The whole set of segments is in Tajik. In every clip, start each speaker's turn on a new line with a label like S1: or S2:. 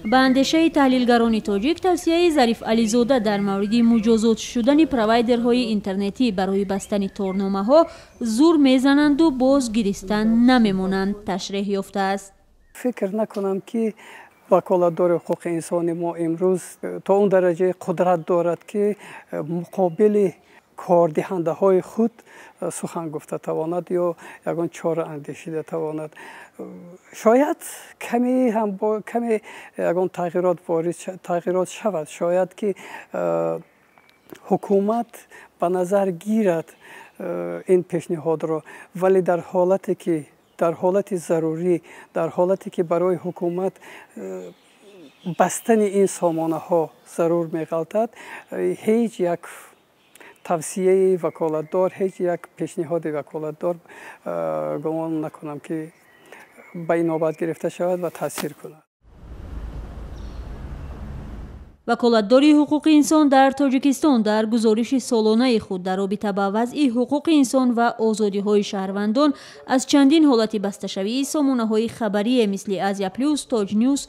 S1: Ба андешаи таҳлилгарони тоҷик, тавсияи Зариф Ализода дар мавриди муҷозот шудани провайдерҳои интернетӣ барои бастани торномаҳо зур мезананду боз гиристан намемонанд ташреҳ ёфтааст.
S2: Фикр накунам, ки ваколатдори ҳуқуқи инсони мо имрӯз то он дараҷаи қудрат дорад, ки муқобили кордиҳандаҳои худ сухан гуфта тавонад ё ягон чора андешида тавонад. Шояд каме ҳам каме ягон тағйирот ворид тағйирот шавад. Шояд ки ҳукумат ба назар гирад ин пешниҳодро, вале дар ҳолате ки дар ҳолати зарурӣ, дар ҳолате ки барои ҳукумат бастани ин сомонаҳо зарур меғалтад, ҳеҷ як тавсияи ваколатдор, ҳеҷ як пешниҳоди ваколатдор гумон накунам, ки ба инобат гирифта шавад ва таъсир кунад.
S1: Ваколатдори ҳуқуқи инсон дар Тоҷикистон дар гузориши солонаи худ дар робита ба вазъи ҳуқуқи инсон ва озодиҳои шаҳрвандон аз чандин ҳолати басташавии сомонаҳои хабарие мисли Азия Плюс, Тоҷнюс,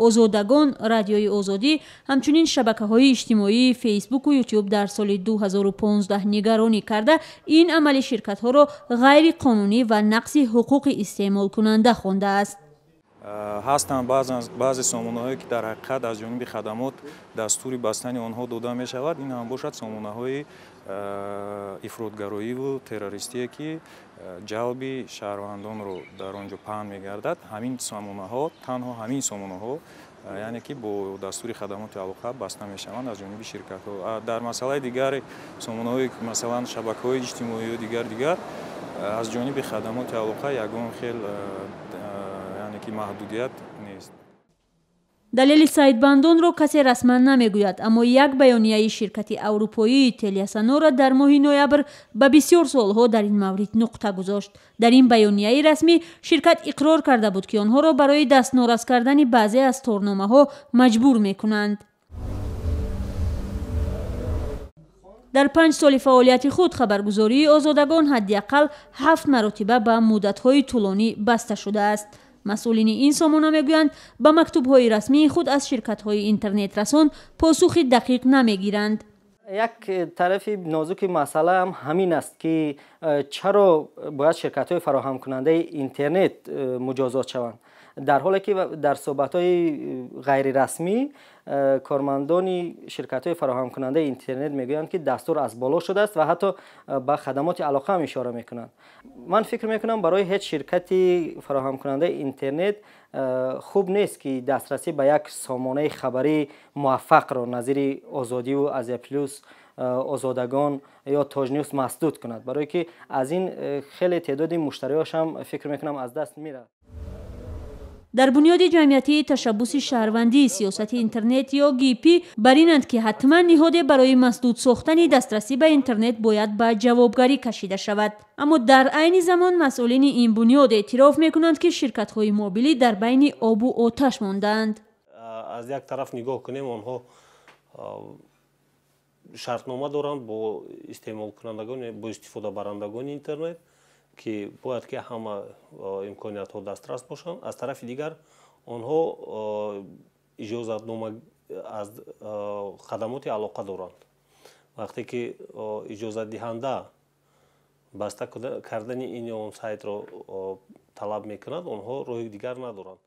S1: Озодагон, Радиои Озодӣ, ҳамчунин шабакаҳои иҷтимоии Фейсбуку Ютуб дар соли 2015 нигаронӣ карда, ин амали ширкатҳоро ғайриқонунӣ ва нақзи ҳуқуқи истеъмолкунанда хондааст.
S3: Ҳастанд баъзе сомонаҳое, ки дар ҳақиқат аз ҷониби хадамот дастури бастани онҳо дода мешавад. Ин ҳам бошад сомонаҳои ифротгароиву террористие, ки ҷалби шаҳрвандонро дар он ҷо паҳн мегардад. Ҳамин сомонаҳо, танҳо ҳамин сомонаҳо, яъне ки бо дастури хадамоти алоқа баста мешаванд аз ҷониби ширкатҳо. Дар масъалаи дигари сомонаҳои, масалан, шабакаҳои иҷтимоию дигар дигар, аз ҷониби хадамоти алоқа ягон хел, яъне ки, маҳдудият нест.
S1: Далели сайтбандонро касе расман намегӯяд, аммо як баёнияи ширкати аврупоии Телиасонора дар моҳи ноябр ба бисёр суолҳо дар ин маврид нуқта гузошт. Дар ин баёнияи расмӣ ширкат иқрор карда буд, ки онҳоро барои дастнорас кардани баъзе аз торномаҳо маҷбур мекунанд. Дар 5 соли фаъолияти худ хабаргузории Озодагон ҳадди ақал ҳафт маротиба ба муддатҳои тӯлонӣ баста шудааст. Масъулини ин сомона мегӯянд, ба мактубҳои расмии худ аз ширкатҳои интернетрасон посухи дақиқ намегиранд.
S4: Як тарафи нозуки масъала ҳам ҳамин аст, ки чаро бояд ширкатҳои фароҳамкунандаи интернет муҷозот шаванд, дар ҳоле ки дар суҳбатҳои ғайрирасмӣ кормандони ширкатҳои фароҳамкунандаи интернет мегӯянд, ки дастур аз боло шудааст ва ҳатто ба хадамоти алоқа ҳам ишора мекунанд. Ман фикр мекунам, барои ҳеҷ ширкати фароҳамкунандаи интернет хуб нест, ки дастрасӣ ба як сомонаи хабарии муваффақро назири Озодиву Азия Плюс, Озодагон ё Тоҷнюс масдуд кунад, барое ки аз ин хеле теъдоди муштариёш ҳам, фикр мекунам, аз даст меравад.
S1: Дар бунёди ҷамъиятии ташаббуси шаҳрвандии сиёсати интернет ё ГИПИ бар инанд, ки ҳатман ниҳоде барои масдуд сохтани дастрасӣ ба интернет бояд ба ҷавобгарӣ кашида шавад. Аммо дар айни замон масъулини ин бунёд эътироф мекунанд, ки ширкатҳои мобилӣ дар байни обу оташ мондаанд.
S5: Аз як тараф нигоҳ кунем, онҳо шартнома доранд бо истеъмолкунандагон, бо истифодабарандагони интернет, ки бояд ки ҳама имкониятҳо дастрас бошанд. Аз тарафи дигар, онҳо иҷозатнома аз хадамоти алоқа доранд. Вақте ки иҷозатдиҳанда баста кардани ин ё он сайтро талаб мекунад, онҳо роҳи дигар надоранд.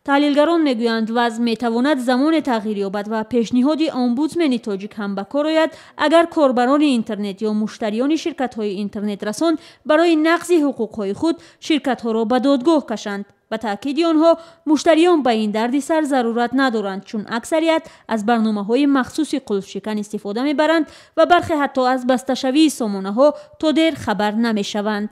S1: Таҳлилгарон мегӯянд, вазъ метавонад замоне тағйир ёбад ва пешниҳоди омбудсмени тоҷик ҳам ба кор ояд, агар корбарони интернет ё муштариёни ширкатҳои интернетрасон барои нақзи ҳуқуқҳои худ ширкатҳоро ба додгоҳ кашанд. Ба таъкиди онҳо, муштариён ба ин дарди сар зарурат надоранд, чун аксарият аз барномаҳои махсуси қулфшикан истифода мебаранд ва бархе ҳатто аз басташавии сомонаҳо то дер хабар намешаванд.